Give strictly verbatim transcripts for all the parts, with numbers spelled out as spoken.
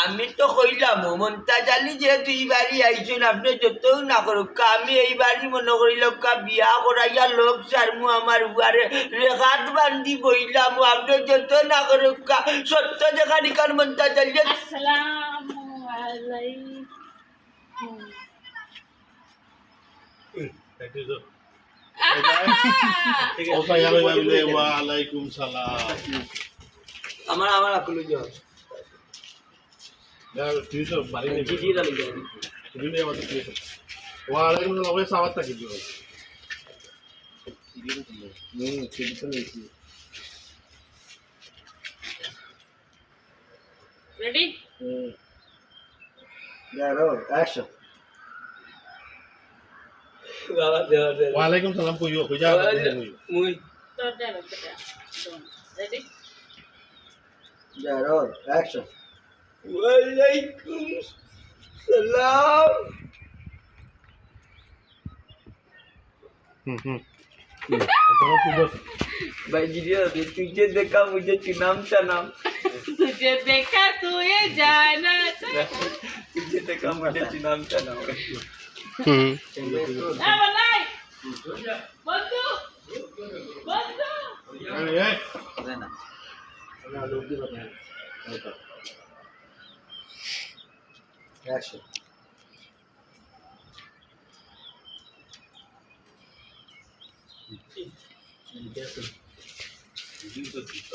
আমি তো কইলাম, ও মন্তাজ আলী, যে দুই বাড়ি আইছইন, আপনে যতউ না করউক্কা, আমি এই বাড়ি মনো করিলাউক্কা বিয়া করাইয়া লোক সারমু আমার উয়ারে, রেখাত বান্ধি বইলাম, আপনে যত না করউক্কা, সত্য দেখা নিকান মন্তাজ আলী। আসসালামু আলাইকুম। ঠিক আছে। ওয়ালাইকুম সালাম। আমার, আমার আকুল হয়ে যাও। না, তুই তো বাড়ি নেই। জি, জি, দাঁড়িয়ে যাও। তুমি নেই, আমাদের তুই তো। ওয়ালাইকুম সালাম, ওই সাবাত থাকি দিও। হুম, ঠিক তো রয়েছি। Ready? হুম। দাঁড়াও, action। বাবা, দেওয়া, দেওয়া। ওয়ালাইকুম সালাম, কইও, কই যা, ওয়ালাইকুম, কইও। মুই। তোর দেওয়া, তোর দেওয়া। Ready? দাঁড়াও, action। ওয়ালাইকুম সালাম। হুম, হুম। হুম। ভাই, গিরি হবে, তুঝে দেখা মুঝে চিনাম চানাম। তুঝে দেখা তুই জানা। তুঝে দেখা মুঝে চিনাম চানাম। হুম। না, বলাই। বন্ধু। বন্ধু। এই, এই। না, না, লোক দিয়ে কথা হয়। Action.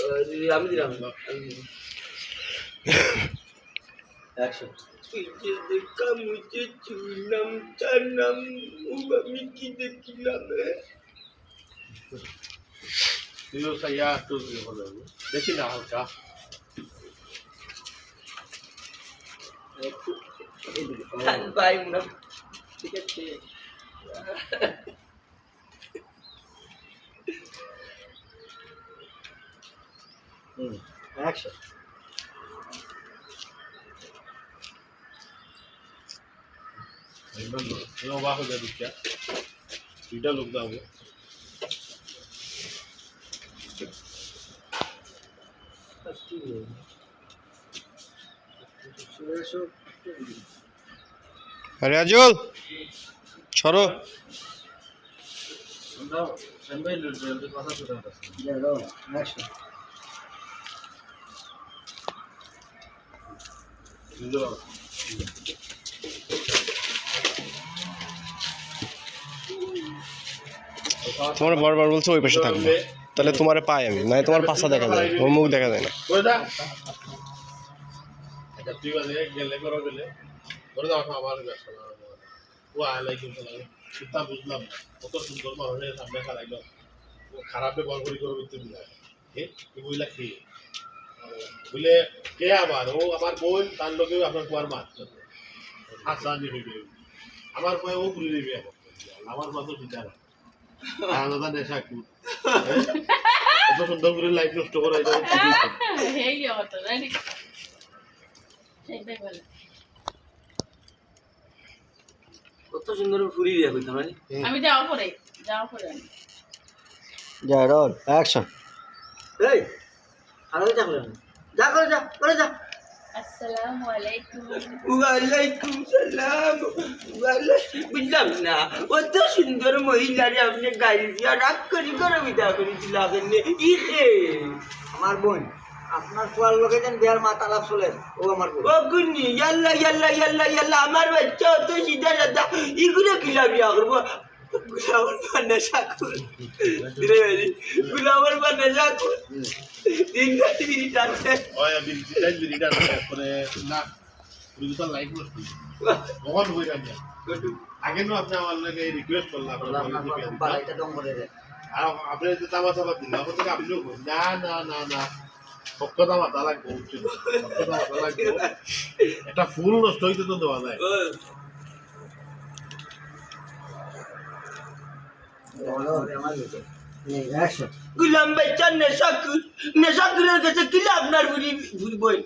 আরে, আমি দিলাম। Action. তুঝে দেখা মুঝে চিনাম চানাম, ও আমি কি দেখিলাম, এ? তুইও চাইয়া একটু ইয়ে করে দিবি। বেশি না, হালকা। একটু, এই দিকে। ভাই, না। ঠিক আছে। হুম, action. একদম, এ অবাক হয়ে যায় দুইটা। দুইটা লোক দাও। রেজুল, সরো। তোমার বারবার বলছে ওই পাশে থাকবে, তাহলে তোমারে পাই আমি, নাই তোমার পাছা দেখা যায়, ওর মুখ দেখা যায় না। আচ্ছা, ঠিক আছে, গেলে করো, গেলে। ধরে দাও, এখন আবার ব্যস্ত না, না, না। ওয়ালাইকুম সালাম। কিতা বুঝলাম না। কত সুন্দর মানুষের সামনে খাড়াইল। ও খারাপ ব্যবহার করি করে ভিতরে দিলা। এ, এই মহিলা কে? বলে, "কে আবার?" "ও আমার বোন, তার লোকেও আপনার কুয়ার মাছ।" আচ্ছা, আমি হইবে। আমার কয়ে ও ঘুরে দিবে এখন। আমার মাত্র চিন্তা না। আর দাদা নেশা কি? হ্যাঁ? এত সুন্দর করে লাইফ নষ্ট করা, এটা খুবই খারাপ। এই অত, জানি। সেটাই বলে। কত সুন্দর ফুরি দিয়া কইতাম, মানে? হুম। আমি যাওয়া পরে, যাওয়া পরে আমি। যা, রোল, অ্যাকশন। এই, খারাপ যা করে। যা করে যা, করে যা। আসসালামু আলাইকুম। ওয়ালাইকুম সালাম। ওয়ালাই-, বুঝলাম না, অত সুন্দর মহিলারে আপনি গালি দিয়া রাগ করি করে বিদায় করে দিলা কেনে? ই কে? আমার বোন। আপনার ফুয়ার লগে যেন বিয়ার মাত আলাপ চলে, ও আমার বোন। ও গুন্নি, ইয়াল্লা, ইয়াল্লা, ইয়াল্লা, ইয়াল্লা, আমার বাচ্চা অত সিধা সাদা, ইগুরে কিলা বিয়া করবো? গুলামর পা নেশা কর। দিলে ভাই, গুলামর পা নেশা কর। দিন রাত বিড়ি টানছে। ওই, আমি বিড়ি টান, বিড়ি টান, তারপরে না। পুরি তো লাইফ নষ্ট। কখন হয়ে যাবে? আগে না আপনি আমার লগে রিকোয়েস্ট করলাম, আপনার বললাম, লগে আপনার বিয়া দিতাম। বাড়িটা ডং করে দেন। আর আপনি যে তামা চাপা দিলেন, আমার থেকে আপনিও বলুন, "না, না, না, না, সব কথা মাথা লাগবে, বুঝছেন? সব কথা মাথা লাগবে।" একটা ফুল নষ্ট হইতে তো দেওয়া যায়। গুলাম বেচার নেশা কর, নেশা করার কাছে কিলা আপনার বুড়ি, বুড়ি বই।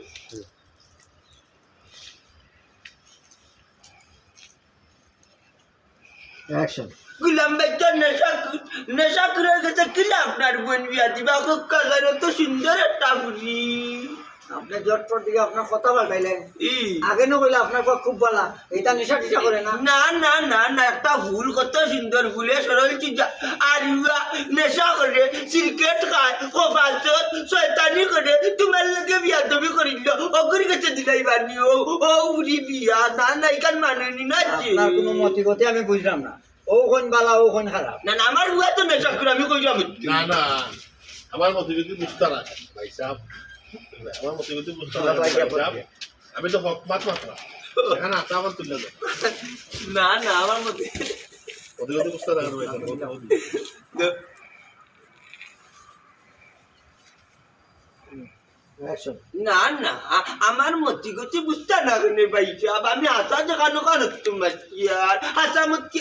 অ্যাকশন। গুলাম বেচার নেশা কর, নেশা করার কাছে কিলা আপনার বোন বিয়া দিবা? কক্কা গারো তো সুন্দর একটা বুড়ি। আপনে জটপট দিকে আপনার কথা পাল্টাইলেন। ই। আগে না কইলে আপনার পা খুব বালা, এটা নেশা টেশা করে না। না, না, না, না, একটা ফুল, কত সুন্দর ফুলে সরল চিজা। আর ইয়া নেশা করে, সিগারেট খায়, কপাল চোদ, শয়তানি করে, তোমার লগে বিয়াদবি করিল, অগুর গেছে দিলাই বানি, ও, ও উড়ি বিয়া, না, না, ইখান মাননি না যে। আপনার কোনো মতিগতি আমি বুঝলাম না। ও কোন বালা, ও কোন খারাপ? না, না, আমার ফুয়া তো নেশা করে, আমি কইলাম। না, না, আমার মতিগতি বুঝতা না, ভাই সাহেব। আমার মতিগতি বুঝতা না, ভাই সাহেব। আমি তো হক মাত মাতলাম। এখানে আটা আমার তুলে দেয়। না, না, আমার মতে। মতিগতি বুঝতা না, ভাই সাহেব। না, না, আ-, আমার মতিগতি বুঝতা না কেনে ভাই সাহেব? আমি আশা দেখানো কেনে তোমার কি আর? আশা মতি